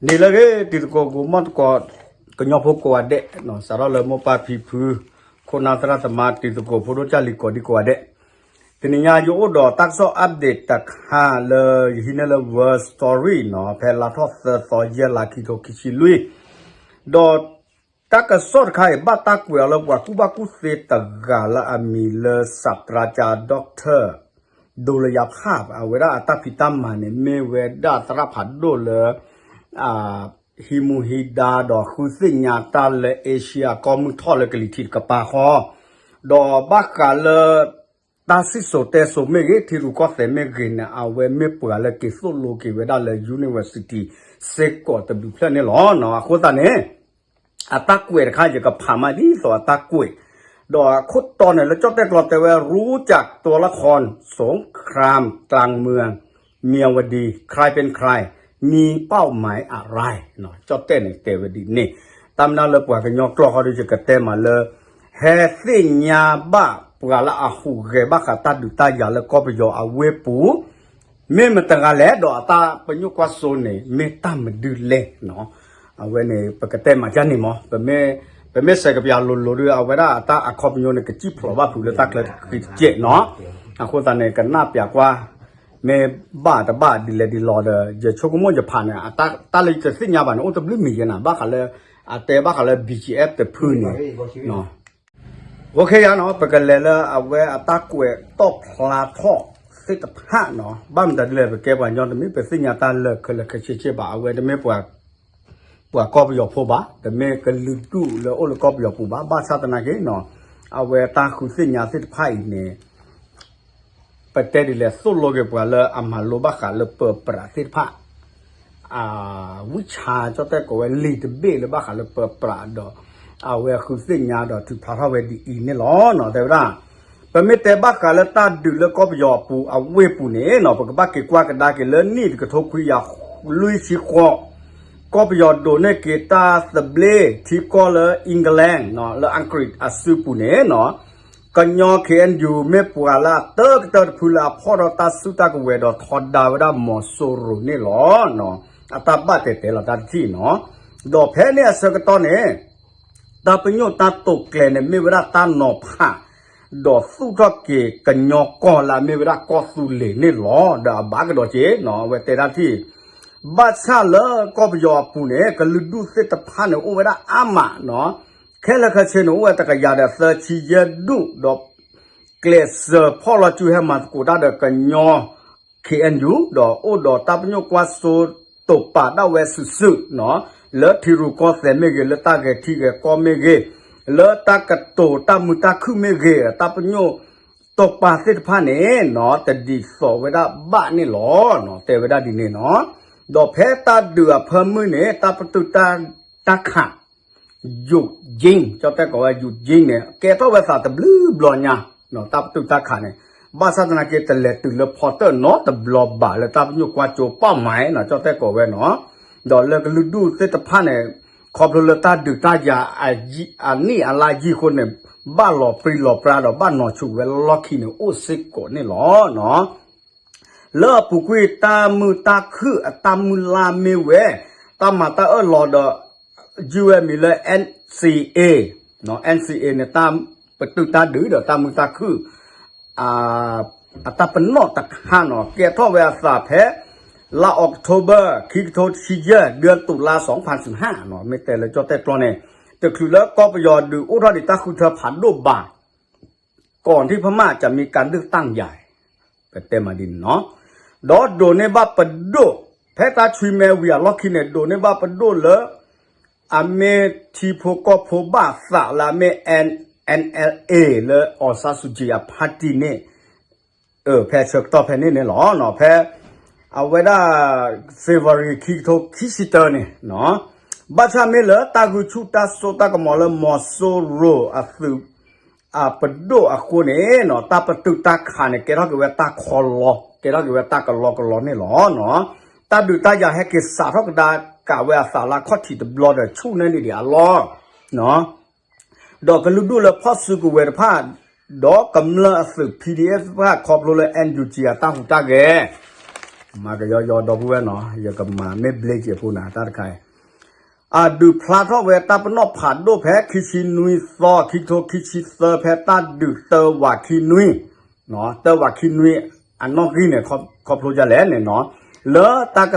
ဟ့ၣ်လၢဂ့ၤ တံၤသကိး ကိးမီၢ်သကိး ကညီဖိကိးဂၤဒဲး, စးထီၣ်လၢမိၢ်ပၢ်ဖံဖု ခိၣ်နၢ်သရၣ်သမါ တံၤသကိးဖိဒိၣ်ကၢ်လံၤကိးဒံကိးဂၤဒဲး, တနံၤညါယအိၣ်ဒီးတၢ်ကစီၣ် update တခါလၢ ယဟံးန့ၢ်လၢ World Story နီၤ, ဖဲလါထီၣ်သၢသီ ယဲၢ်လါ ခံကထိခံဆံလွံၢ်, ဒီး တၢ်ကစီၣ်တခါအံၤ ဘၣ်တၢ်ကွဲးအီၤလၢပှၤကူၣ်ဘၣ်ကူၣ်သ့တဂၤလၢအမံၤလၢ စးတြါကၠါ ဒီကထၢၣ် ဒိလယါဖၣ်, အဝဲဒၣ်အတၢ်ဖံးတၢ်မၤန့ၣ် မ့ၢ်ဝဲဒၣ်သရၣ်ဖးဒိၣ်လၢ ဟံးမူဟံးဒါဒီးဃုသ့ၣ်ညါတၢ်လၢ Asia ကီၢ်မုၢ်ထီၣ်လၢကလံၤထံးတကပၤဃီ, ဒီးဘၣ်ဃးလၢ တၢ်စံၣ်စိၤတဲစိၤမ့ၢ်ဂ့ၤ ထံရူၢ်ကီၢ်သဲးမ့ၢ်ဂ့ၤန့ၣ် အဝဲမ့ၢ်ပှၤလၢက့ၤသိၣ်လိက့ၤဝဲဒၣ်လၢ University စ့ၢ်ကီးတဘျုးဖျၢၣ်န့ၣ်လီၤ. အဃိသတးန့ၣ် အတၢ်ကွဲးတခါ ယကဖးမးဒ်သိးအတၢ်ကွဲး, ဒီးအခိၣ်တီန့ၣ် လၢကၠီၣ်တဲၣ်ကျိာ်တဲဝဲ รู้จักตัวละครสงครามกลางเมือง เมียวดี ใครเป็นใคร มีเป้าหมายอะไร ကၠီၣ်တဲၣ်န့ၣ်တဲဝဲဒ်န့ၣ်, တၢ်မနုၤလၢပှၤကညီကျိာ်ဃီဒီး ယကတဲမးလၢ ဟဲသ့ၣ်ညါဘၣ်ပှၤလၢအဟူးဂဲၤဘၣ်ဃးတၢ်ဒုးတၢ်ယၤလၢကီၢ်ပယီၤအဝ့ၢ်ပူၤ မ့ၢ်မတၤတဂၤလဲၣ် ဒီးအတၢ်ပညိၣ်ကွၢ်စိန့ၣ် မ့ၢ်တၢ်မနုၤလဲၣ်. အဝဲန့ၣ် ပကတဲမးကန့ၣ်မး, ပမ့ၢ်စဲးကပျၢ်လိၤလိၤဒီး အဝဲဒၣ်အတၢ်အခီပညီန့ၣ် ကစံၣ်ဖျိးဘၣ်ဖုးလၢတၢ်ချၢတခီတကဲးနီၤ. အဃိသတးန့ၣ် ကနၣ်ပျးကွၢ် မ့ၢ်ဘၣ်တဘၣ်ဒ်လဲၣ်ဒ်လဲၣ်ဒီး ယဆိကမိၣ်ယဖးန့ၣ် တၢ်လၢယတသ့ၣ်ညါဘၣ်န့ၣ် အိၣ်တဘျုးမံၤယဲနၤ ဘၣ်ဃးလၢ အတဲဘၣ်ဃးလၢ ဘီၣ်ကၠံၣ်အဲၣ် တဖုန့ၣ် OK ယါနီၤ, ပကလဲၤလၢအဝဲအတၢ်ကွဲးတီၣ်ဖျါထီၣ်သ့ၣ်တဖၣ်နီၤ, ဘၣ်မတၤဒ်လဲၣ် ပကဲပှၤကညီတမ့ၢ်ပသ့ၣ်ညါတၢ်လၢာ်ခဲလၢာ်ခဲဆ့ဆ့ဘၣ်, အဝဲတမ့ၢ်ပှၤကီၢ်ပယီၤဖိဘၣ်, တမ့ၢ်ကလုာ်ဒူၣ်လၢအိၣ်လၢကီၢ်ပယီၤပူၤဘၣ်, ဘၣ်ဆၣ်သနာ်က့နီၤ, အဝဲတၢ်ဃုသ့ၣ်ညါသ့ၣ်တဖၣ်အံၤန့ၣ် ပတဲဒ်လဲၣ် သိၣ်လိက့ၤပှၤလၢအမၤလိဘၣ်ဃးလၢပၢပြးသ့ၣ်တဖၣ် ဝံၣ်ဆါ ကၠီၣ်တဲၣ်ကိးဝဲလံာ်တဘ့ၣ်လၢဘၣ်ဃးလၢပၢပြးဒီး အဝဲဃုသ့ၣ်ညါဒီးထုးဖျါထီၣ်ဝဲဒ်အံၤန့ၣ်လီၤ. တဲဝဲဒၣ် ပမ့ၢ်တဲဘၣ်ဃးလၢတၢ်ဒုးလၢကီၢ်ပယီၤအပူၤအဝ့ၢ်ပူၤန့ၣ်နီၤ, ပကဘၣ်က့ၤကွၢ်ကဒါက့ၤလၢနံၣ်တကထိခွံကယၤလွံၢ်ဆံဃိး ကီၢ်ပယီၤဒိးန့ၢ်က့ၤတၢ်သဘျ့ထံကီၢ်လၢ England နီၤ, လၢအင်္ဂလိပ်အစုပူၤန့ၣ်နီၤ, ကညီ ခ့ၣ်အဲၣ်ယူၣ် မ့ၢ်ပှၤလၢအတၢကတၢၢ်တဖုလၢအဖီၣ်ထီၣ်တၢ်စုတၢ်ကဝဲၤဒီးထီဒါဝဲဒၣ်မီၤစိရိၤန့ၣ်လီၤ. အတၢ်ဘၣ်တဲာ်တဲာ်လီၤတၢ်တထံၣ်နီၤ, ဒီးဖဲန့ၣ်အဆၢကတီၢ်န့ၣ် တၢ်ပညိၣ်တၢ်တိာ်ကျဲၤန့ၣ် မ့ၢ်ဝဲဒၣ်တၢ်နီၤဖး ဒီးသူၣ်ထီၣ်က့ၤကညီကီၢ်လၢအမ့ၢ်ဝဲဒၣ်ကီၢ်သူလ့ၤန့ၣ်လီၤ. ဒီးအဘၣ်ကဒီးက့ၤနီၤ, အဝဲတဲတၢ်ထံၣ် ဘၣ်ဆၣ်လၢကီၢ်ပယီၤအပူၤန့ၣ် ကလုာ်ဒူၣ်သ့ၣ်တဖၣ်န့ၣ် အိၣ်ဝဲဒၣ်အါမးနီၤ, ခဲလၢာ်ခဲဆ့န့ၣ် အိၣ်ဝဲတကယၤဒီးသၢဆံယဲၢ်ဒူၣ်ဒီး ကျဲးစၢးဖီၣ်လီၤစုဟဲမၤသကိးတၢ်ဒီးကညီ ခ့ၣ်အဲၣ်ယူၣ် ဒီးအိၣ်ဒီးတၢ်ပညိၣ်ကွၢ်စိတိာ်ပာ်ဒၣ်ဝဲစုာ်စုာ်နီၤ, လၢထံရူၢ်ကီၢ်သဲးမ့ၢ်ဂ့ၤ, လၢတၢ်ဂဲၤထံဂဲၤကီၢ်မ့ၢ်ဂ့ၤ, လၢတၢ်ကတိၤတၢ်မုာ်တၢ်ခုၣ်မ့ၢ်ဂ့ၤ, တၢ်ပညိၣ်တိာ်ပာ်သ့ၣ်တဖၣ်န့ၣ်နီၤ တဒ်သိးဝဲဒၣ်ဘၣ်န့ၣ်လီၤ. တဲဝဲဒၣ်ဒ်န့ၣ်နီၤ, ဒီးဖဲတၢ်ဒုးအဖၢမုၢ်န့ၣ် တၢ်ပတုာ်တၢ်ခး ယိးကၠ့, ကၠီၣ်တဲၣ်ကိးဝဲ ယိးကၠ့န့ၣ် ကဲထီၣ်ဝဲသးတဘျုးဘျီညါ, တၢ်ပတုာ်တၢ်ခးန့ၣ်, ဘၣ်ဆၣ်သနာ်က့ တလဲၤတုၤလၢဖီတၢၣ်နီတဘျီဘၣ်လၢတၢ်ပညိၣ်ကွၢ်စိပာ်မးနီၤ, ကၠီၣ်တဲၣ်ကိးဝဲနီၤ, ဒီးလၢကလုာ်ဒူၣ်သ့ၣ်တဖၣ်န့ၣ် ခီဖျိလၢတၢ်ဒုးတၢ်ယၤအနံၣ်အလါယံာ်အဃိန့ၣ် ဘၣ်လီၤပြံလီၤပြါဒီးဘၣ်နီၤဆူၣ်ဝဲလီၢ်ခံန့ၣ် အိၣ်စ့ၢ်ကီးန့ၣ်လီၤ. လၢအပူၤကွံာ်တၢ်မုာ်တၢ်ခုၣ်အတၢ်မုၢ်လၢ်မ့ၢ်ဝဲ တၢ်မၤတၢ်အၢၣ်လီၤဒီး ယုၢ်ဝဲမံၤလၢ NCA, NCA န့ၣ် တၢ်ပတုာ်တၢ်ဒုးဒီးတၢ်မုာ်တၢ်ခုၣ် အတၢ်ပနီၣ်တခါနီၤ ကဲထီၣ်ဝဲအသးဖဲ လါအီးကထိဘၢၣ် ခံကထိတဆံယဲၢ် ဒၢတုၤလါ စီၤဖးစူဟၣ်နီၤ မ့ၢ်တဲလၢကၠီၣ်တဲၣ်ကျီန့ၣ် တချုးလၢကီၢ်ပယီၤဒုးအိၣ်ထီၣ်ဒံးတၢ်ဃုထၢဖးဒိၣ်ဘၣ် ကီၢ်ထံၣ်ဖမၣ် ကမံကၤဒုၣ်တၢ်ယၤ ပတဲမးဒ်န့ၣ်နီၤ ဒီးဒိးန့ၢ်ဘၣ်ပဒိၣ် ဖဲတၢ်ဆွံမဲဝံၤအလီၢ်ခံန့ၣ် ဒိးန့ၢ်ဘၣ်ပဒိၣ်လၢ အမ့ၢ်ထံဖိကီၢ်ဖိဘၣ်သးလၢအမ့ၢ် NLA လၢ အောင်ဆန်းစုကြည် အဖါတံၢ်န့ၣ် ဖဲဆၢကတီၢ်ဖဲန့ၣ်န့ၣ်လီၤ. ဖဲ အဝဲဒၣ် February ခံကထိခံဆံတၢန့ၣ် ဘၣ်ဆၣ်မ့ၢ်လၢတၢ်ဂုာ်ဆူၣ်တၢ်စိတၢ်ကမီၤလၢမီၤစိရိၤအသုး အပဒိၣ်အဃိန့ၣ် တၢ်ပတုာ်တၢ်ခးန့ၣ် ကဲထီၣ်က့ၤဝဲတၢ်ခီလီ ကဲထီၣ်က့ၤဝဲတၢ်ကလီကလီန့ၣ်လီၤ. တၢ်ဒုးတၢ်ယၤဟဲက့ၤစးထီၣ်ကဒါက့ၤဝဲအသးလၢခီၣ်ထံးတဘျီဒီးဆူၣ်န့ၢ်ဒံးဒံးအလီၢ် ဒီးကလုာ်ဒူၣ်လၢဖီၣ်စုကဝဲၤတဖၣ် ဒီးကမျၢၢ်အသုး PDF တဖၣ်ခီဖျိလၢ NUG အတၢ်ဟူးတၢ်ဂဲၤ မၤကယီယီဒီပုၢ်ဝဲၢ်နီၤ, ယကမၤမ့ၢ်ဘျ့က့ၤအပူၤနၤတၢ်တခါအံၤ, အဒုးဖျါထီၣ်ဝဲတၢ်ပနီၣ်ဖးဒိၣ်ဖဲခံဆံနွံသီ ခံကထိခံဆံသၢ ဖဲတၢ်ဒုးတၢဝးခံနွံ, တၢဝးခံနွံအနီၣ်ဂံၢ်န့ၣ် ခီဖျိဒ်လဲၣ်န့ၣ်နီၤ, လၢ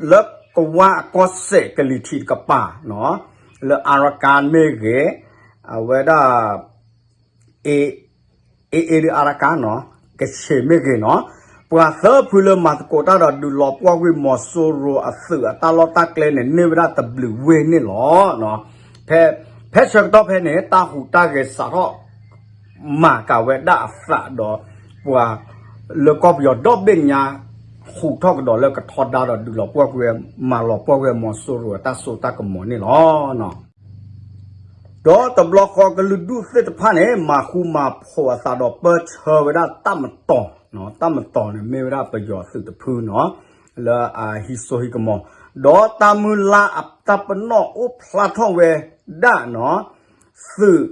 လၢကဝါအကီၢ်စဲၣ်ကလံၤထံးတကပၤနီၤ, လၢ Arakan မ့ၢ်ဂ့ၤ, အဝဲဒၣ် AA ဒုး Arakan နီၤ, ကဆ့ၣ်မ့ၢ်ဂ့ၤနီၤ, ပှၤသၢဖုလၢမၤသကိးတၢ်ဒီးဒုးလီၤပှီၢ်ကွံာ်မီၤစိရိၤအသုးအတၢ်လီၢ်တၢ်ကျဲန့ၣ် န့ၢ်ဝဲဒၣ်တဘျုးဝ့ၢ်န့ၣ်လီၤ. ဖဲ ဖဲဆၢကတီၢ်ဖဲန့ၣ် တၢ်ဟူးတၢ်ဂဲၤစးထီၣ် မၤကၤဝဲဒၣ်အသးဒီး ပှၤလၢကီၢ်ပယီၤဒီဘ့ၣ်ညါ ဟူးထီၣ်ကဒီးလၢကထီဒါဒီးဒုးလီၤပှီၢ်ကွံာ်ဝဲ မၤလီၤပှီၢ်ကွံာ်ဝဲမီၤစိရိၤအတၢ်စိတၢ်ကမီၤန့ၣ်လီၤ. ဒီးတဘျီဃီကလုာ်ဒူၣ်သ့ၣ်တဖၣ်န့ၣ် မၤဃူမၤဖိးအသးဒီးပၢဆှၢဝဲဒၣ်တၢ်မတီၤ, တၢ်မတီၤန့ၣ်မ့ၢ်ဝဲဒၣ်ပယီၤသုးတဖုနီၤ, လၢအဟံးစိဟံးကမီၤ, ဒီးတၢ်မုၢ်လၢ်အတၢ်ပနီၣ်အိၣ်ဖျါထီၣ်ဝဲဒၣ်နီၤ, သုး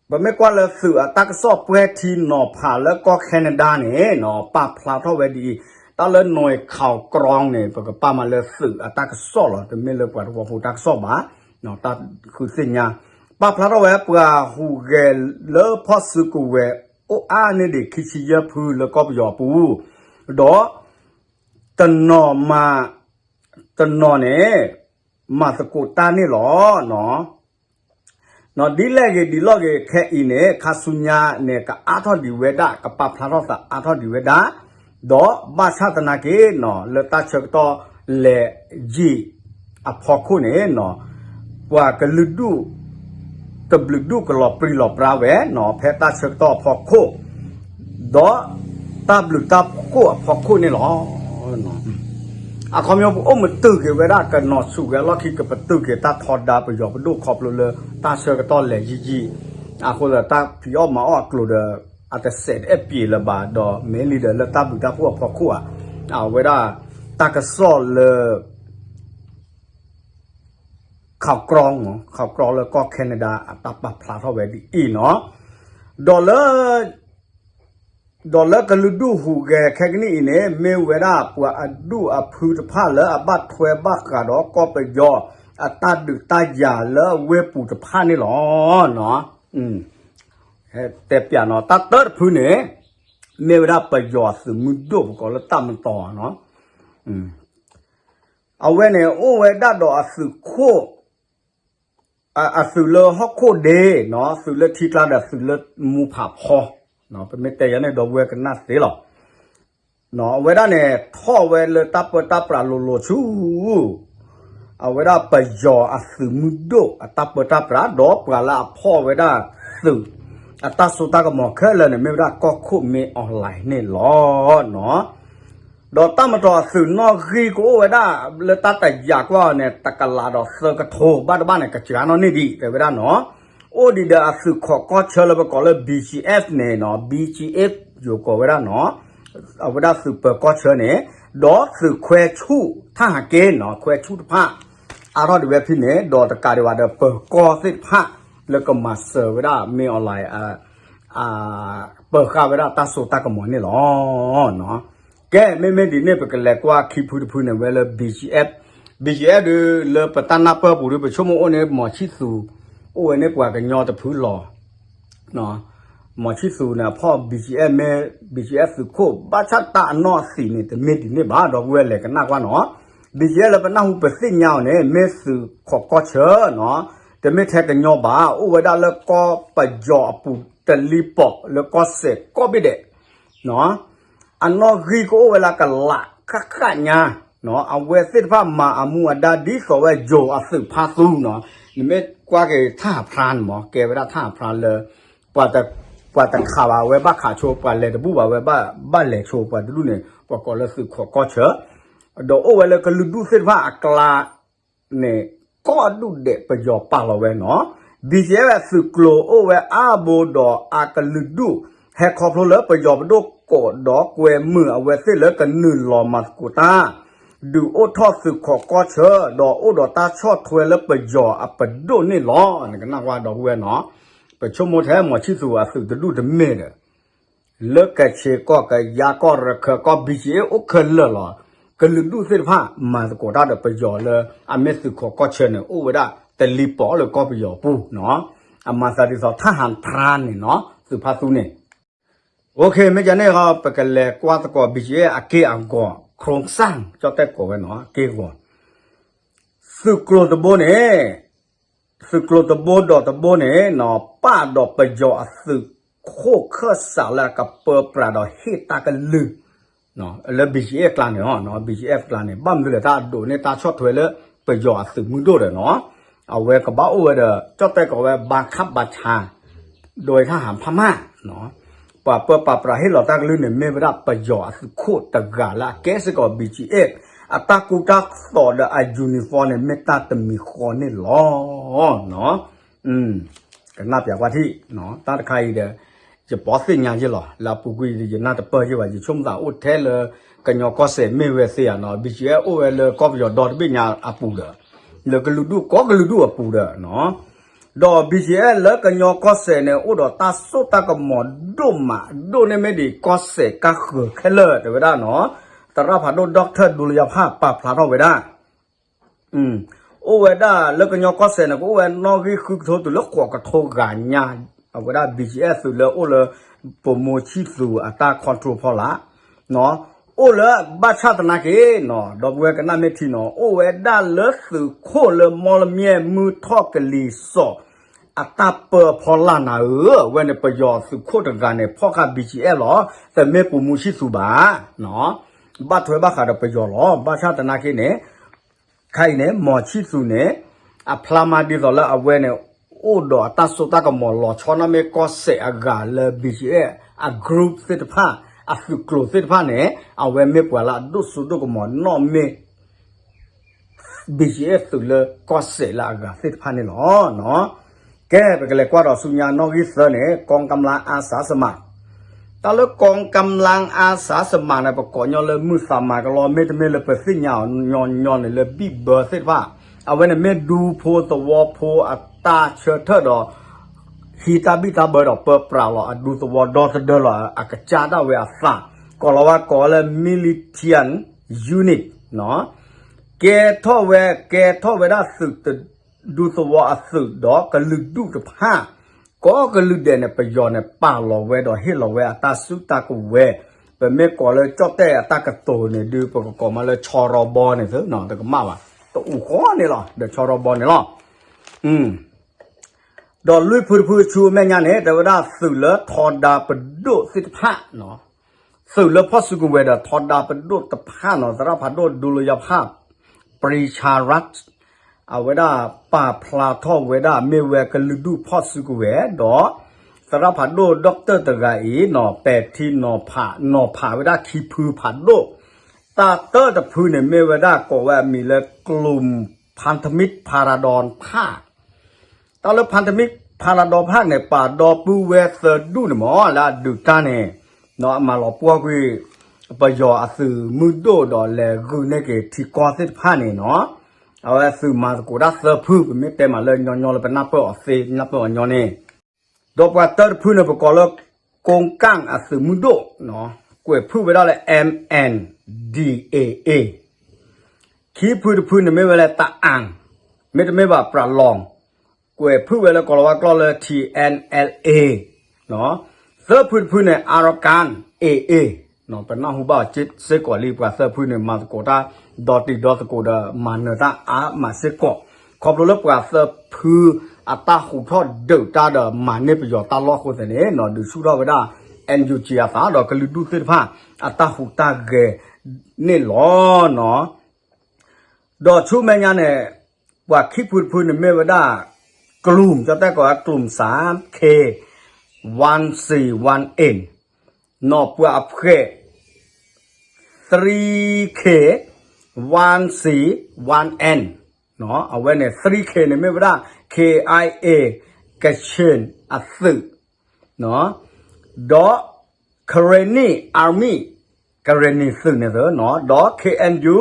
ပမ့ၢ်ကွၢ်လၢသုးအတၢ်ကစီၣ်ပှဲၤထံနီၤဖးလၢကီၢ် Canada န့ၣ်နီၤ ပာ်ဖျါထီၣ်ဝဲဒ်အံၤ, တၢ်လၢ နွဲၣ် ခးကရီ န့ၣ် ပကပာ်မးလၢသုးအတၢ်ကစီၣ်လီၤ, တမ့ၢ်လၢပှၤတဝီဖိတၢ်ကစီၣ်ဘၣ်, တၢ်ဃုသ့ၣ်ညါ, ပာ်ဖျါထီၣ်ဝဲပှၤဟူးဂဲၤလၢဖီၣ်စုကဝဲၤအိၣ်အါန့ၢ်ဒံးခံဆံယဲၢ်ဖုလၢကီၢ်ပယီၤအပူၤ, ဒီး တနီၤမၤ တနီၤန့ၣ် မၤသကိးတၢ်န့ၣ်လီၤ. ဒ်လဲၣ်ဂ့ၤဒ်လဲၣ်ဂ့ၤခဲအံၤန့ၣ် ခါဆူညါန့ၣ် ကအါထီၣ်ဒံးဝဲဒၣ် ကပာ်ဖျါထီၣ်သးအါထီၣ်ဒံးဝဲဒၣ်, ဒီးဘၣ်ဆၣ်သနာ်က့နီၤ လၢတၢ်ဆၢကတီၢ်လဲၤယံာ်အဖီခိၣ်န့ၣ် ပှၤကလုာ်ဒူၣ် တဘျုးဒူၣ်ကလီၤပြံလီၤပြါဝဲနီၤ ဖဲတၢ်ဆၢကတီၢ်အဖီခိၣ် ဒီးတၢ်ဘျုးတၢ်ဖှိၣ်အဖီခိၣ်န့ၣ်လီၤ. အခီပညီပအိၣ်မတုာ်က့ၤဝဲဒၣ် ကနီၤဆူၣ်က့ၤအလီၢ်ခံ ကပတုာ်က့ၤတၢ်ထီဒါပယီၤပဒိၣ်ခီဖျိလၢတၢ်ဆၢကတီၢ်လဲၤယံာ်ယံာ်, အဃိသတးတၢ်ဖံးအီၣ်မၤအီၣ်အကျိၤဒီး အတစဲးတအဲၣ်ပှဲၤလၢၤဘၣ်ဒီး မ့ၢ်လံဒီးလၢတၢ်ဘျုးတၢ်ဖှိၣ်အဖီခိၣ်ဧါ, အဝဲဒၣ်တၢ်ကစီၣ်လၢ ခးကရီ, ခးကရီလၢကီၢ် Canada အတၢ်ပာ်ဖျါထီၣ်ဝဲဒ်အံၤနီၤ, ဒီးလၢ ဒီးလၢကလုာ်ဒူၣ်ဟူးဂဲၤခဲကနံၣ်အံၤန့ၣ် မ့ၢ်ဝဲဒၣ်ပှၤအဒူၣ်အဖုတဖၣ်လၢအဘၣ်ထွဲဘၣ်ဃးဒီးကီၢ်ပယီၤအတၢ်ဒုးတၢ်ယၤလၢအဝ့ၢ်ပူၤတဖၣ်န့ၣ်လီၤ. တဲပျးနီၤ တၢ်တၢတဖုန့ၣ် မ့ၢ်ဝဲဒၣ်ပယီၤအသုးမုၢ်ဒိၣ်ပကိးလၢတၢ်မတီၤနီၤ, အဝဲန့ၣ်အိၣ်ဝဲဒၣ်ဒီးအသုးခိၣ် အသုးလၢဟီၣ်ခိၣ်ဒ့နီၤ, သုးလၢထံကျါဒီးသုးလၢမူဖးဖီ, ပမ့ၢ်တဲယၤန့ၣ် ဒီပုၢ်ဝဲၢ်ကနၣ်သ့လီၤ. အဝဲဒၣ်န့ၣ် ထီၣ်ဝဲလၢတၢ်ပၢတၢ်ပြးလိၤလိၤဆူ အဝဲဒၣ်ပယီၤအသုးမုၢ်ဒိၣ်အတၢ်ပၢတၢ်ပြး ဒီးပှၤလၢအဖီၣ်ဝဲဒၣ်သုး အတၢ်စိတၢ်ကမီၤခဲလၢာ်န့ၣ် မ့ၢ်ဝဲဒၣ်ကီၢ်ခိၣ်မ့ၢ် online န့ၣ်လီၤ. ဒီးတၢ်မတီၤအသုးနီၣ်ဂံၢ်ကအိၣ်ဝဲဒၣ်လၢတၢ်တယာ်ကွၢ်အီၤန့ၣ် တကလးဒီးသၢကထိဘၣ်တဘၣ်န့ၣ် ကစှၤနီၣ်န့ၢ်ဒံး တဲဝဲဒၣ်နီၤ, အိၣ်ဒံးဒီးအသုးခိးကီၢ်ဆၢလၢပကိးလၢ BGF န့ၣ်နီၤ, BGF ယိၤကိးဝဲဒၣ်နီၤ, အဝဲဒၣ်သုးပၢၤကီၢ်ဆၢန့ၣ်, ဒီးသုးခွဲဆူၣ် ထၣ်ဟးက့နီၤ, ခွဲဆူၣ်တဖၣ် အါထီၣ်ဒံးဝဲဖဲန့ၣ်, ဒီးတကးဒံးဘၣ်ဒီးပၢၤကီၢ်သ့ၣ်တဖၣ် လၢကမၤစၢၤဝဲဒၣ်မ့ၢ် online ပၢၤဃာ်ဝဲဒၣ်တၢ်စိတၢ်ကမီၤန့ၣ်လီၤ. ကဲ မ့မ့ၢ်ဒ်န့ၣ် ပကလဲၤကွၢ်ခံဖုတဖုန့ၣ်ဝဲလၢ BGF, BGF ဒုးလၢပတၢ်နၢ်ပၢၢ်ပူၤဒုး ပဆိကမိၣ်အိၣ်န့ၣ် မီၤဆံၣ်သူး အိၣ်ဝဲန့ၣ်ပှၤကညီတဖုလီၤ. မီၤဆံၣ်သူးန့ၣ် အဖီၣ် BGF မ့ၢ် BGF သုးခိၣ် ဘၣ်ဆၣ်တၢ်အနီၣ်အသံးန့ၣ် တမ့ၢ်ဒ်န့ၣ်ဘၣ် ဒီပုၢ်ဝဲၢ်လဲၤကနၣ်ကွၢ်နီၤ. BGF လၢပနၢ်ဟူပသ့ၣ်ညါအီၤန့ၣ် မ့ၢ်သုးခိးကီၢ်ဆၢနီၤ, တမ့ၢ်ထဲကညီဘၣ်, အိၣ်ဝဲဒၣ်လၢကီၢ်ပယီၤအပူၤတလံၤပီးလၢကီၢ်စဲၣ်ကိးဘ့ၣ်ဒဲး အနီၣ်ဂံၢ်ကအိၣ်ဝဲလၢကလးဃၣ်ဃၣ်ညါ, အဝဲသ့ၣ်တဖၣ်မၤအမူအဒါဒ်သိးဝဲယိၤအသုးဖါသူနီၤ, နမ့ၢ်ကွၢ်က့ၤထၣ်ဟးဖျါန့ၣ်မး ကဲဝဲဒၣ်ထၣ်ဟးဖျါလၢ ပှၤတခးဘၣ်ဝဲဘၣ်ခးဆိ ပှၤလဲၤတဘူၣ်ဘၣ်ဝဲဘၣ်လဲၤဆိ ပှၤတဒူၣ်န့ၣ် ပှၤကိးလၢသုးခိးကီၢ်ဆၢ, ဒီးအိၣ်ဝဲလၢကလုာ်ဒူၣ်သ့ၣ်တဖၣ်အကျါ န့ၣ် ကိးဒူၣ်ဒဲးပယီၤပာ်လီၤဝဲနီၤ, BGF သုးကျိၤအိၣ်ဝဲအါဘိဒီး အကလုာ်ဒူၣ် ဟဲခီဖျိလၢပယီၤပဒိၣ်ကိးဒီးကွဲမုာ်အဝဲသ့ၣ်လၢကနုာ်လီၤမၤသကိးတၢ်, ဒုးအိၣ်ထီၣ်သုးခိးကီၢ်ဆၢ ဒီးအိၣ်ဒီးတၢ်ဆီၣ်ထွဲလၢပယီၤအပဒိၣ်န့ၣ်လီၤ. နကနၣ်ကွၢ်ဒီပုၢ်ဝဲၢ်နီၤ, ပဆိကမိၣ်ထဲမီၤဆံၣ်သူးအသုးတဒူၣ်တမ့ၢ်ဒီး လၢကဆ့ၣ်ကီၢ် ကယၤကီၢ် ရခၢၣ်ကီၢ် ဘံၣ်ကၠံၣ်အဲၣ် အိၣ်ခဲလၢာ်လီၤ. ကလုာ်ဒူၣ်သ့ၣ်တဖၣ် မၤသကိးတၢ်ဒီးပယီၤလၢ အမ့ၢ်သုးခိးကီၢ်ဆၢန့ၣ် အိၣ်ဝဲဒၣ်တလံၤပီၣ်လၢကီၢ်ပယီၤပူၤနီၤ. အမၤသးဒ်သိး ထၣ်ဟၣ်ဖရၣ်န့ၣ်နီၤ သုးဖါသူန့ၣ် OK မ့ၢ်ကန့ၣ်ဃီ ပကလဲၤကွၢ်သကိး ဘံၣ်ကၠံၣ်အဲၣ် အက့ၢ်အဂီၤ ခရိစၣ် ကၠီၣ်တဲၣ်ကိးဝဲနီၤ အက့ၢ်အဂီၤ သုးကျိၤတဘိန့ၣ် သုးကျိၤတဘိဒီးတဘိန့ၣ်နီၤ ပာ်ဒီးပယီၤအသုးခိၣ်ခၢၣ်စးလၢအကပၢပြးဒီးဟ့ၣ်တၢ်ကလုၢ် လၢ ဘံၣ်ကၠံၣ်အဲၣ် ကျါန့ၣ်နီၤ ဘံၣ်ကၠံၣ်အဲၣ် ကျါန့ၣ် ဘၣ်မနုၤလဲၣ် တၢ်အဒိးန့ၢ်တၢ်ဆီၣ်ထွဲလၢပယီၤအသုးမုၢ်ဒိၣ်ဒီးနီၤ အဝဲကဘၣ်အိၣ်ဝဲဒီး ကၠီၣ်တဲၣ်ကိးဝဲ ဘါခၣ်ဘါဆါ ဒီးထၣ်ဟၣ်ဖါမၢ် ပှၤပၢပှၤပြးဟ့ၣ်လီၤတၢ်ကလုၢ်န့ၣ် မ့ၢ်ဝဲဒၣ်ပယီၤအသုးခိၣ်တဂၤလၢအကဲစ့ၢ်ကီး ဘံၣ်ကၠံၣ်အဲၣ် အတၢ်ကူတၢ်သိးဒီးအ uniform န့ၣ် မ့ၢ်တၢ်တမံၤဃီန့ၣ်လီၤ. ကနၣ်ပၠးကွၢ်ထံၣ် တၢ်တခါအံၤဒီး ယပီသ့ၣ်ညါယ့ၢ်လီၤ လၢအပူၤကွံာ်ယနၢ်တပၢၢ်ယ့ၢ်ဘၣ် ယဆိကမိၣ်သးအိၣ်ထဲလၢ ကညီကီၢ်စဲၣ်မ့ၢ်ဝဲသ့ဧါနီၤ ဘံၣ်ကၠံၣ်အဲၣ် အိၣ်ဝဲလၢကီၢ်ပယီၤဒီတဘ့ၣ်ညါအပူၤဒီး လၢကလုာ်ဒူၣ်ကိးကလုာ်ဒူၣ်အပူၤဒီး ဒီး ဘံၣ်ကၠံၣ်အဲၣ် လၢကညီကီၢ်စဲၣ်န့ၣ် အိၣ်ဒီးတၢ်စိတၢ်ကမီၤဒိၣ်မး ဒိၣ်န့ၢ်မ့ၢ်ဒံးကီၢ်စဲၣ်ကါဃၢၤခဲလၢာ် တဲဝဲဒၣ်နီၤ သရၣ်ဖးဒိၣ် Doctor ဒူလယါဖၣ် ပာ်ဖျါထီၣ်ဝဲဒၣ် အိၣ်ဝဲဒၣ်လၢကညီကီၢ်စဲၣ်န့ၣ် ကအိၣ်ဝဲနီၣ်ဂံၢ်ဃုကထိတုၤလၢဃိးကထိဂၤညါ အဝဲဒၣ် ဘံၣ်ကၠံၣ်အဲၣ် သုးလၢအိၣ်လၢ ပိာ်မူဆံၣ်သူးအတၢ် control ဖီလာ် အိၣ်လၢဘၣ်ဆၣ်သနာ်က့နီၤ ဒီပုၢ်ဝဲၢ်ကနၣ်မ့ၢ်ထံနီၤ အိၣ်ဝဲဒၣ်လၢသုးခိၣ်လၢမီလမၠဲၣ်မုၢ်ထီၣ်ကလံၤစိး အတၢ်ပၢအဖီလာ်နၤဧၢ အဝဲန့ၣ်ပယီၤသုးခိၣ်တဂၤန့ၣ် ဖီၣ်ဃာ် ဘံၣ်ကၠံၣ်အဲၣ် လီၤ တမ့ၢ်ပိာ်မူဆံၣ်သူးဘၣ် ဘၣ်ထွဲဘၣ်ဃးဒီးပယီၤလီၤ ဘၣ်ဆၣ်သနာ်က့န့ၣ် ခဲအံၤန့ၣ် မီၤဆံၣ်သူးန့ၣ် အဖျါမးဒ်သိးလၢအဝဲန့ၣ် အိၣ်ဒီးအတၢ်စိတၢ်ကမီၤလီၤဆီနီၣ်မ့ၢ်ကီၢ်စဲၣ်အဂၤလၢ ဘံၣ်ကၠံၣ်အဲၣ် အ group သ့ၣ်တဖၣ် အသုးကျိၤသ့ၣ်တဖၣ်န့ၣ် အဝဲမ့ၢ်ပှၤလၢအဒိၣ်စိဒိၣ်ကမီၤနီၣ်မ့ၢ် ဘံၣ်ကၠံၣ်အဲၣ် သုးလၢကီၢ်စဲၣ်လၢအဂၤသ့ၣ်တဖၣ်န့ၣ်လီၤ. ကဲ ပကလဲၤကွၢ်ဒီးဆူညါနီၣ်ဂံၢ်သၢန့ၣ် กองกำลังอาสาสมัคร တၢ်လၢ กองกำลังอาสาสมัคร န့ၣ် ပကိးညီလၢမုၢ်သးမၤကလီ မ့တမ့ၢ်လၢပသ့ၣ်ညါအီၤညီညီန့ၣ်လၢ ဘံၣ်ဘၢသ့ၣ်တဖၣ် အဝဲန့ၣ်မ့ၢ်ဒူဖိသဝီဖိအတၢ်ဆၢထၢၣ်ဒီး ဟံးတၢ်ဘံၣ်တၢ်ဘၢဒီးပၢပြးလီၤ အဒူသဝီဒီသဒၢလီၤ အကစၢ်ဒၣ်ဝဲအသး ကိးလီၤဝဲကိးလၢ militia unit ကဲထီၣ်ဝဲ ကဲထီၣ်ဝဲဒၣ်သုးတ ဒူသဝီအသုးဒီးကလုာ်ဒူၣ်တဖၣ် ကိးကလုာ်ဒဲးန့ၣ် ပယီၤန့ၣ် ပာ်လီၤဝဲဒီးဟ့ၣ်လီၤဝဲအတၢ်စုတၢ်ကဝဲၤ ပမ့ၢ်ကိးလၢကၠီၣ်တဲၣ်အတၢ်ကတိၤန့ၣ် ဒုးပကကိးမးလၢဆီရီဘီန့ၣ်သ့နီၤ တကမၣ်ဘၣ် တအူဃီန့ၣ်လီၤ ဒီးဆီရီဘီန့ၣ်လီၤ. ဒီးလွံၢ်ဖုတဖုဆူအမဲာ်ညါန့ၣ် တဲဝဲဒၣ်သုးလၢထီဒါပဒိၣ်သ့ၣ်တဖၣ် သုးလၢဖီၣ်စုကဝဲၤဒီးထီဒါပဒိၣ်တဖၣ်နီၤ သရၣ်ဖးဒိၣ်ဒူလယါဖၣ် ပရံဆါရၣ် အဝဲဒၣ်ပာ်ဖျါထီၣ်ဝဲဒၣ်မ့ၢ်ဝဲကလုာ်ဒူၣ်ဖီၣ်စုကဝဲၤဒီး သရၣ်ဖးဒိၣ် doctor တဂၤအံၤနီၤ ပဲာ်ထံနီၤဖး နီၤဖးဝဲဒၣ်ခံဖုဖးဒိၣ် တၢ်တၢၢ်တဖုန့ၣ် မ့ၢ်ဝဲဒၣ်ကိးဝဲအမံၤလၢ กลุ่มพันธมิตรพาราดอนภาค တၢ်လၢ พันธมิตรพาราดอนภาค န့ၣ် ပာ်ဒီပုၢ်ဝဲၢ်သၢဒူၣ်န့ၣ်မ့ၢ် လၢအဒုးတၢ်န့ၣ် အမၤလီၤပှီၢ်ကွံာ် ပယီၤအသုးမုၢ်ဒိၣ်ဒီးလဲၤဂုာ်န့ၢ်က့ၤထံကီၢ်သ့ၣ်တဖၣ်န့ၣ်နီၤ အဝဲသုးမၤသကိးတၢ်သၢဖု ပမ့ၢ်တဲမးလၢညီညီလၢပနၢ်ပၢၢ်အီၤသ့ နၢ်ပၢၢ်အီၤညီန့ၣ် ဒီးပှၤတၢၢ်တဖုန့ၣ် ပကိးလၢ ကိကၣ်အသုးမုၢ်ဒိၣ် ကွဲးဖုၣ်ဝဲဒၣ်လၢ M N D A A ခံဖုတဖုန့ၣ်မ့ၢ်ဝဲလၢ တအၣ် မ့တမ့ၢ်ဘၣ် ပြးလီၤ ကွဲးဖုၣ်ဝဲလၢကိၤလၤဝါကျိာ်လၢ T N L A သၢဖုတဖုန့ၣ် Arakan A A ပနၢ်ဟူဘၣ်အီၤစ့ၢ်ကီးလံ ပှၤသၢဖုန့ၣ် မၤသကိးတၢ် ဒီတံၤဒီသကိးဒီး မၤနၢၤတၢ်အါမးစ့ၢ်ကီး ခီဖျိလၢပှၤသၢဖုအတၢ်ဟူးထီၣ်ဒုးတၢ်ဒီး မၤန့ၢ်ပယီၤတၢ်လီၢ်အဃိသတးန့ၣ် ဒုးဆူၣ်ထီၣ်ဝဲဒၣ် N U G အသးဒီးကလုာ်ဒူၣ်သ့ၣ်တဖၣ် အတၢ်ဟူးတၢ်ဂဲၤန့ၣ်လီၤနီၤ ဒီးဆူမဲာ်ညါန့ၣ် ပှၤခံဖုတဖုန့ၣ်မ့ၢ်ဝဲဒၣ် กลุ่ม ကၠီၣ်တဲၣ်ကိးဝဲ กลุ่ม สาม K one C one N နီၢ်ပှၤအဖှဲး three K one C one N အဝဲန့ၣ် three K န့ၣ်မ့ၢ်ဝဲဒၣ် K I A ကချင်အသုး ဒီး Karenni Army Karenni သုးန့ၣ်သ့နီၤ ဒီး K N U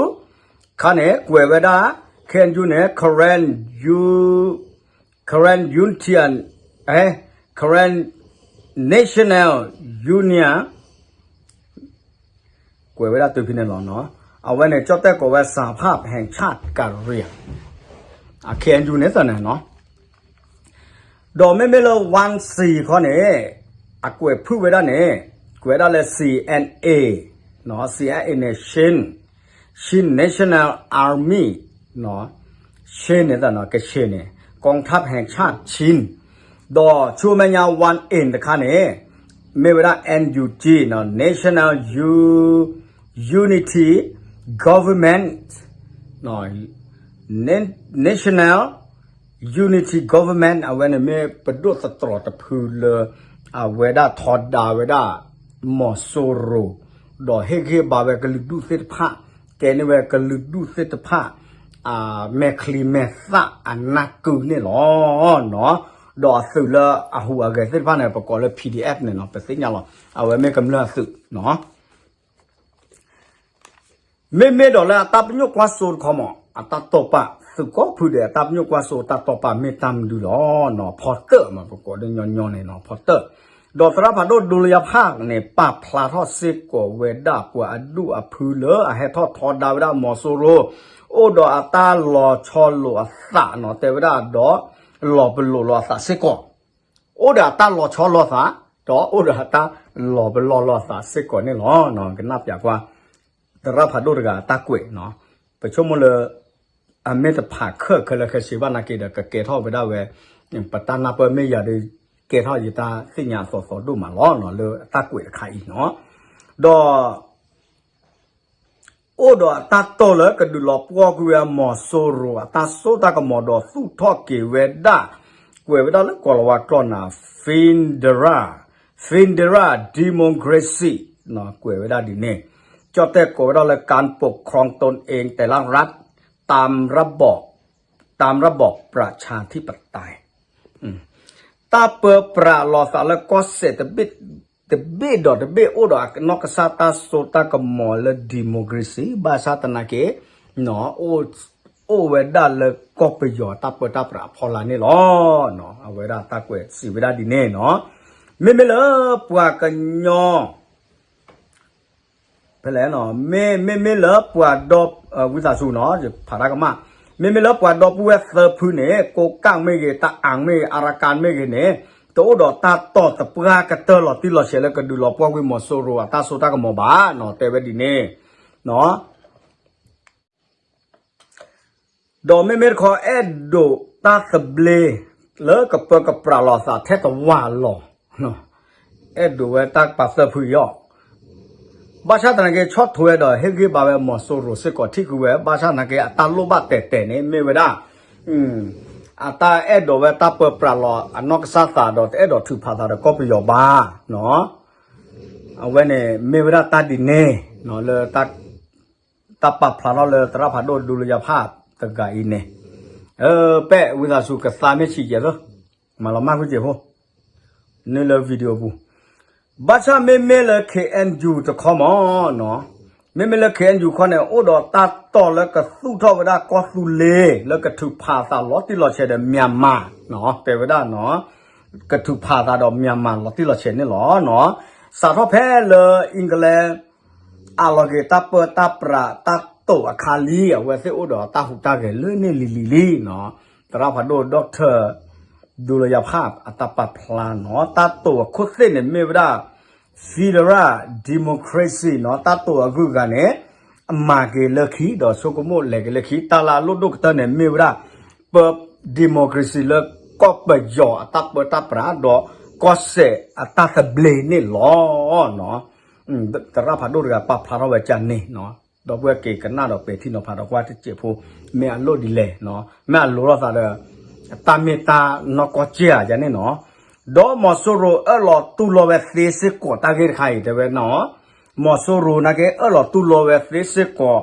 ခါန့ၣ် ကွဲးဝဲဒၣ် K N U န့ၣ် Karen U Karen Union Karen National Union ကွဲးဝဲဒၣ်တုၤဖဲန့ၣ်လီၤနီၤ. အဝဲန့ၣ် ကၠီၣ်တဲၣ်ကိးဝဲ สหภาพแห่งชาติกะเหรี่ยง အ เคเอ็นยู န့ၣ်သ့ၣ်န့ၣ်နီၤ. ဒီးမ့မ့ၢ်လၢ ဝၣ်စံၣ် ခီန့ၣ် အကွဲးဖုၣ်ဝဲဒၣ်န့ၣ် ကွဲးဒၣ်လၢ စီဢၣ်အဲၣ် နီၤ, စီအၣ်အဲၣ်န့ၣ် Chin, Chin National Army, Chin န့ၣ်သ့ၣ်နီၤ, ကချ့ၣ်န့ၣ် กองทัพแห่งชาติจีน, ဒီးဆူမဲာ်ညါ ဝၣ်အ့ၣ် တခါန့ၣ် မ့ၢ်ဝဲဒၣ် NUG နီၤ, National U- Unity Government, National Unity Government အဝဲန့ၣ်မ့ၢ်ပဒိၣ်သတြီၤတဖုလၢ အဝဲဒၣ်ထီဒါဝဲဒၣ် မီၤစိရိၤ, ဒီးဟ့ၣ်ဂံၢ်ဘါဝဲကလုာ်ဒူၣ်သ့ၣ်တဖၣ်, ကဲန့ၢ်ဝဲကလုာ်ဒူၣ်သ့ၣ်တဖၣ် အမဲာ်ချံမဲာ်သၣ်အနၢ်ကုန့ၣ်လီၤ. ဒီးအသုးလၢအဟူးအဂဲၤသ့ၣ်တဖၣ်န့ၣ် ပကိးလၢ PDF န့ၣ်နီၤ, ပသ့ၣ်ညါလီၤ, အဝဲမ့ၢ်ကမျၢၢ်အသုးနီၤ. မ့မ့ၢ်ဒီးလၢအတၢ်ပညိၣ်ကွၢ်စိတခီမး အတၢ်တိာ်ပာ် သုးကိးဖုဒဲးအတၢ်ပညိၣ်ကွၢ်စိတၢ်တိာ်ပာ်မ့ၢ်တၢ်မနုၤလီၤနီၤ, ဖီတၢၣ်မး ပကိးဒ်ညီညီန့ၣ်နီၤ, ဖီတၢၣ်. ဒီးသရၣ်ဖးဒိၣ် ဒူလယၤဖၣ် န့ၣ် ပာ်ဖျါထီၣ်စ့ၢ်ကီးဝဲဒၣ်ပှၤအဒူၣ်အဖုလၢအဟဲထီၣ်ထီဒါဝဲဒၣ်မီၤစိရိၤ အိၣ်ဒီးအတၢ်လီၤဆီလိာ်အသးနီၤ, တဲဝဲဒၣ်ဒီး လီၤပလိာ်လီၤအသးစ့ၢ်ကီး အိၣ်ဒီးအတၢ်လီၤဆီလိာ်သး ဒီးအိၣ်ဒီးအတၢ်လီၤပလိာ်လီၤအသးစ့ၢ်ကီးန့ၣ်လီၤ. ကနၣ်ပၠးကွၢ် သရၣ်ဖးဒိၣ်တဂၤအတၢ်ကွဲးနီၤ, ပဆိကမိၣ်လၢ အမ့ၢ်တဖးခဲလၢာ်ခဲဆ့ဘၣ်နာ်က့ဒီး ကကဲထီၣ်ဝဲဒၣ်ဝဲ ပတၢ်နၢ်ပၢၢ်မ့ၢ်ယၤဒီး ကဲထီၣ်ယတၢ်သ့ၣ်ညါအသီသီဒိၣ်မးလီၤနီၤ လၢအတၢ်ကွဲးတခါအံၤနီၤ. ဒီး အိၣ်ဒီးအတၢ်တိာ်လၢကဒုးလီၤပှီၢ်ကွံာ်ဝဲမီၤစိရိၤအတၢ်စိတၢ်ကမီၤဒီးသူၣ်ထီၣ်က့ၤဝဲဒၣ် ကွဲးဝဲဒၣ်လၢကိၤလၤဝါကျိာ်နၤ Federal, Federal Democracy ကွဲးဝဲဒၣ်ဒ်န့ၣ်, ကၠီၣ်တဲၣ်ကိးဝဲဒၣ်လၢ การปกครองตนเองแต่ละรัฐ ตามระบอบ ตามระบอบประชาธิปไตย တၢ်ပၢပြးလီၤသးလၢကီၢ်စဲၣ် တဘ့ၣ်ဒီးတဘ့ၣ်အိၣ်ဒီးအနီၢ်ကစၢ်တၢ်စိတၢ်ကမီၤလၢ democracy ဘၣ်ဆၣ်သနာ်က့ အိၣ်ဝဲဒၣ်လၢကီၢ်ပယီၤတၢ်ပၢတၢ်ပြးအဖီလာ်န့ၣ်လီၤ. အဝဲဒၣ်တၢ်ကွဲးစံးဝဲဒၣ်ဒ်န့ၣ်နီၤ, မ့မ့ၢ်လၢပှၤကညီ ဖဲလဲၣ်, မ့မ့ၢ်လၢပှၤဒီ ဝံသးစူၤနီၤ ယဖးတၢ်ကမၣ်, မ့မ့ၢ်လၢပှၤဒီပုၢ်ဝဲၢ်သၢဖုန့ၣ် ကိးကၣ်မ့ၢ်ဂ့ၤ တအၣ်မ့ၢ်ဂ့ၤ အရကၣ်မ့ၢ်ဂ့ၤန့ၣ် တအိၣ်ဒီးတၢ်တိာ်သပှၢ်ကတၢၢ်လီၤတံၢ်လီၤဆဲးလၢကဒုးလီၤပှီၢ်ကွံာ်မီၤစိရိၤအတၢ်စိတၢ်ကမီၤဘၣ်နီၤ, တဲဝဲဒ်န့ၣ် ဒီးမ့မ့ၢ်တခီအဲၣ်ဒိးတၢ်သဘျ့ လၢကပၢကပြးလီၤသးထဲတဝၢ်လီၤ, အဲၣ်ဒိးဝဲတၢ်ပာ်သၢဖုအံၤအီၤ, ဘၣ်ဆၣ်သနာ်က့ဆီၣ်ထွဲဒီးဟ့ၣ်ဂံၢ်ဘါဝဲမီၤစိရိၤစ့ၢ်ကီးထံၣ်ဃုာ်ဝဲ, ဘၣ်ဆၣ်သနာ်က့အတၢ်လိၣ်ဘၣ်တဲာ်တဲာ်န့ၣ်မ့ၢ်ဝဲဒၣ် အတၢ်အဲၣ်ဒိးဝဲတၢ်ပၢပြးလီၤအနီၢ်ကစၢ်သးဒီးတအဲၣ်ဒိးထုးဖးသးဒီးကီၢ်ပယီၤဘၣ်နီၤ, အဝဲန့ၣ်မ့ၢ်ဝဲဒၣ်တၢ်ဒ်န့ၣ် လၢ တၢ်ပာ်ဖျါထီၣ်လၢသရၣ်ဖးဒိၣ်ဒူလယၤဖးတဂၤအံၤန့ၣ်, ပဲၣ်ဝံသးစူၤကသါမ့ၢ်ဆံးယဲၢ်သၢ, မၤလီၤမၢ်ဃုာ်က့ၤဖိ, န့ၣ်လၢ video ပူၤ, ဘၣ်ဆၣ်မ့မ့ၢ်လၢ KNU တခီမးနီၤ, မ့မ့ၢ်လၢ KNU ခီန့ၣ် အိၣ်ဒီးတၢ်တိာ်လၢကသူၣ်ထီၣ်ဝဲဒၣ်ကီၢ်သူလ့ၤ လၢကထုးဖးသးလီၤတံၢ်လီၤဆဲးဒီး Myanmar တဲဝဲဒၣ်နီၤ, ကထုးဖးသးဒီး Myanmar လီၤတံၢ်လီၤဆဲးန့ၣ်လီၤ. စးထီၣ်ဖဲလၢ England အလီၤက့ၤတၢ်ပၢတၢ်ပြးတၢ်တိာ်အခါလံ အဝဲသ့ၣ်အိၣ်ဒီးတၢ်ဟူးတၢ်ဂဲၤလၢန့ၣ်လံၤလံၤလံနီၤ, သရၣ်ဖးဒိၣ် Doctor ဒူလယၤဖးအတၢ်ပာ်ဖျါနီၤ, တၢ်တိာ်အခိၣ်သ့ၣ်န့ၣ်မ့ၢ်ဝဲဒၣ် Federal Democracy နီၤ, တၢ်တိာ်အဂုၤအဂၤန့ၣ် အမၤက့ၤလၢခံ ဒီးဆိကမိၣ်လဲၤက့ၤလၢခံ, တၢ်လၢအလိၣ်ဒိၣ်ကတၢၢ်န့ၣ်မ့ၢ်ဝဲဒၣ် ပ democracy လၢကီၢ်ပယီၤအတၢ်ပၢတၢ်ပြး ဒီးကီၢ်စဲၣ်အတၢ်သဘျ့န့ၣ်လီၤ. သရၣ်ဖးဒိၣ်တဂၤပာ်ဖျါထီၣ်ဝဲကန့ၣ်နီၤ, ဒီပုၢ်ဝဲၢ်က့ၤကနၣ်ဒီးပဲာ်ထံနီၤဖးဒီးကွၢ်တစဲးဖိ, မ့ၢ်အလိၣ်ဒ်လဲၣ်, မ့ၢ်အလိၣ်လိာ်သးဒီး တၢ်မ့ၢ်တၢ်နီၢ်ကီၢ်ကၢ်ဧါယၤန့ၣ်နီၤ, ဒီးမီၤစိရိၤအၢၣ်လီၤတူၢ်လိာ်ဝဲသ့စ့ၢ်ကီးတၢ်ဂ့ၢ်တခါအံၤတဲဝဲနီၤ, မီၤစိရိၤနာ်က့အၢၣ်လီၤတူၢ်လိာ်ဝဲသ့စ့ၢ်ကီး,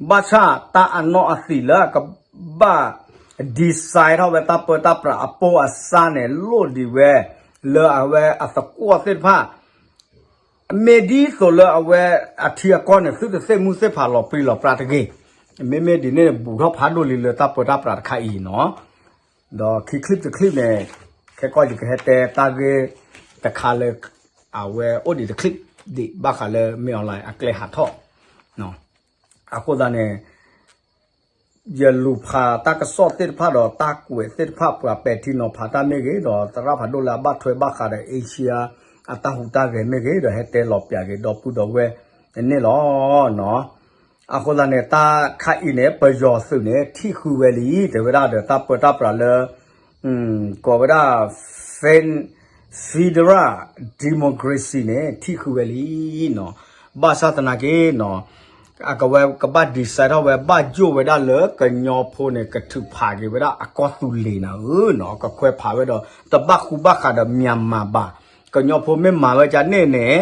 ဘၣ်ဆၣ်တၢ်အနီၢ်အသံးလၢအကဘၣ် design ထီၣ်ဝဲတၢ်ပၢတၢ်ပြးအပိအစါန့ၣ် လိၣ်ဒံးဝဲ လၢအဝဲအသကွီၢ်သ့ၣ်တဖၣ် မ့ၢ်ဒ်သိးလၢအဝဲအထံအကီၢ်န့ၣ် သုတသ့ၣ်မုၢ်သ့ၣ်ဖးလီၤပြံလီၤပြါတဂ့ၤ, မ့မ့ၢ်ဒ်န့ၣ် ဘူးထီၣ်ဖးဒိၣ်လံလၢတၢ်ပၢတၢ်ပြးတခါအံၤနီၤ, ဒီးခံ clip တ clip န့ၣ် ခဲကီၢ်ယကဟဲတဲတၢ်ဂ့ၢ်တခါလၢ အဝဲအိၣ်ဒံးတချံးဒံး ဘၣ်ဃးလၢ မင်းအောင်လှိုင် အကျဲဟးထီၣ် အဃိသတးန့ၣ် ယလူၤဖးတၢ်ကစီၣ်သ့ၣ်တဖၣ်ဒီးတၢ်ကွဲးသ့ၣ်တဖၣ် ပှၤပဲာ်ထံနီၤဖးတၢ်မ့ၢ်ဂ့ၤ ဒီးသရၣ်ဖးဒိၣ်လၢအဘၣ်ထွဲဘၣ်ဃးဒီး Asia အတၢ်ဟူးတၢ်ဂဲၤမ့ၢ်ဂ့ၤ ဒီးဟဲတဲလီၤပၠးက့ၤဒီပုၢ်ဒီဝဲၢ်န့ၣ်လီၤ. အဃိသတးန့ၣ် တၢ်ခါအံၤန့ၣ် ပယီၤသုးန့ၣ် ထံၣ်ဃုဝဲလံ တဲဝဲဒၣ်ဒီး တၢ်ပၢတၢ်ပြးလၢ ကိးဝဲဒၣ် Federal Democracy န့ၣ် ထံၣ်ဃုဝဲလံနီၤ. ဘၣ်ဆၣ်သနာ်က့နီၤ အကဝဲကဘၣ် decide ထီၣ်ဝဲ ဘၣ်ယိၣ်ဝဲဒၣ်လၢကညီဖိန့ၣ် ကထုးဖးက့ၤဝဲဒၣ်အကီၢ်သူလ့ၤနၤဧၢနီၤ, ကခွဲးဖးဝဲဒီး တဘၣ်ဃူဘၣ်ဃးဒီး Myanmar ဘၣ်. ကညီဖိမ့ၢ်မၤဝဲဒ်န့ၣ်န့ၣ်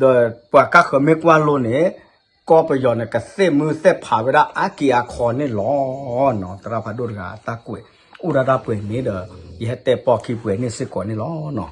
ဒီးပှၤကါဃၢၤမ့ၢ်ကွၢ်လိန့ၣ် ကီၢ်ပယီၤန့ၣ် ကသ့ၣ်မုၢ်သ့ၣ်ဖးဝဲဒၣ်အါက့ၤအခီန့ၣ်လီၤ. သရၣ်ဖးဒိၣ်တဂၤအတၢ်ကွဲး အိၣ်ဒၣ်တၢ်ပှဲၤန့ၣ်ဒီး ယဟဲတဲပီခံပှဲၤန့ၣ်စ့ၢ်ကီးန့ၣ်လီၤ.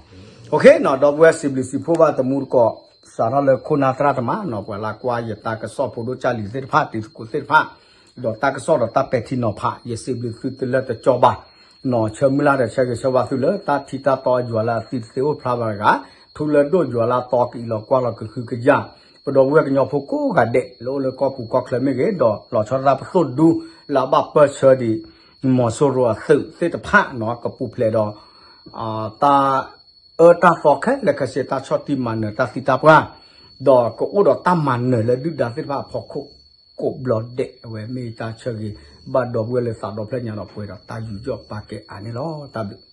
ဒီပုၢ်ဝဲၢ်စံးဘျုးစံးဖှိၣ်ဘၣ်တမူတကိး စးထီၣ်လၢခိၣ်နၢ်သရၣ်သမါနီၤ ပှၤလၢကွၢ်ယတၢ်ကစီၣ်ဖိဒိၣ်ကၢ်လံၤသ့ၣ်တဖၣ် တံၤသကိးသ့ၣ်တဖၣ် ဒီးတၢ်ကစီၣ်ဒီးတၢ်ပဲာ်ထံနီၤဖး ယစံးဘျုးသုတလၢတကၠီဘၣ်. နီၤ ဆၢမုၢ်လၢ်ဒီးဆၢဂ့ၤဆၢဝါသုလၢတၢ်ထံတၢ်တီယွၤလၢအသံတသ့အိၣ်ဖျါဘၣ်တဂၤ, ထူလၢဒိၣ်ယွၤလၢအတီကအံးလီၤကွၢ်လီၤကဟုကယာ် ပဒီပုၢ်ဝဲၢ်ကညီဖိကိးဂၤဒဲး လၢအိၣ်လၢကီၢ်ပူၤကီၢ်ချၢမ့ၢ်ဂ့ၤ ဒီးလီၤဆီဒၣ်တၢ်ပသိၣ်ဒူ လၢအဘၣ်ပၢၢ်ဆၢဒံး မီၤစိရိၤအသုးသ့ၣ်တဖၣ်နီၤ ကပူၤဖျဲးဒီး တၢ်အၢတၢ်သီခဲလၢာ်ခဲဆ့ တၢ်ဆီၣ်တံၢ်မၤနၢၤတၢ်သံတၢ်ပှၢ် ဒီးကအိၣ်ဒီးတၢ်မၤနၢၤလၢဒုၣ်ဒါသ့ၣ်တဖၣ်အဖီခိၣ် ကိးဘျီဒဲး အဝဲမ့ၢ်တၢ်ဆၢဂ့ၤ ဘၣ်ဒီပုၢ်ဝဲၢ်လၢသးဒီဖျၢၣ်ညါဒီး ပှဲၤဒီးတၢ်ယူးယီၣ်ပာ်ကဲအါန့ၣ်လီၤ. တၢ်ဘျုး